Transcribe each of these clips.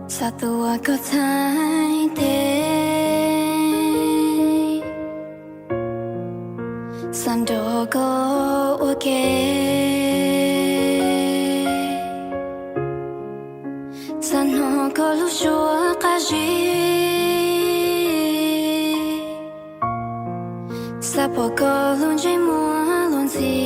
Xav tuav koj txhais tes, xav nrog koj ua ke, xav hnov koj lub suab qab zib, xav pom koj lub ntsej muag luag ntxhi,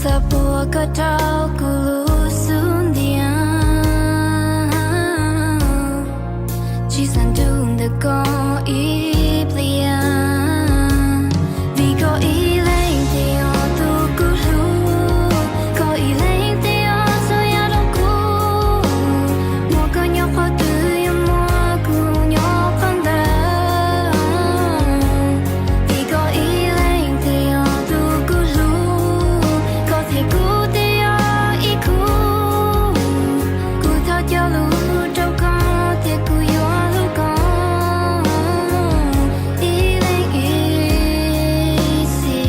xav puag koj rau kuv lub xub ntiag, tsis xav nrug ntawm koj ib pliag, vim koj ib leeg thiaj yog tus kuv hlub, koj ib leeg thiaj yog txhua yam rau kuv. Muaj koj nyob qhov twg yuav muaj kuv nyob qhov ntawd, vim koj ib leeg thiaj yog tus kuv hlub, koj thiab kuv thiaj yog ib khub. Kuv thov cog lus rau koj thiab kuv yuav hlub koj ib leeg ib txhis.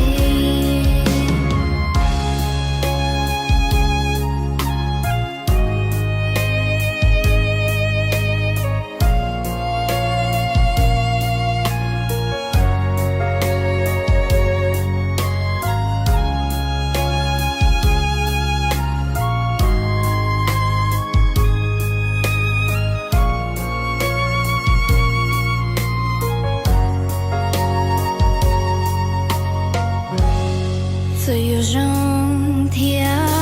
Txawm yuav zoo thiab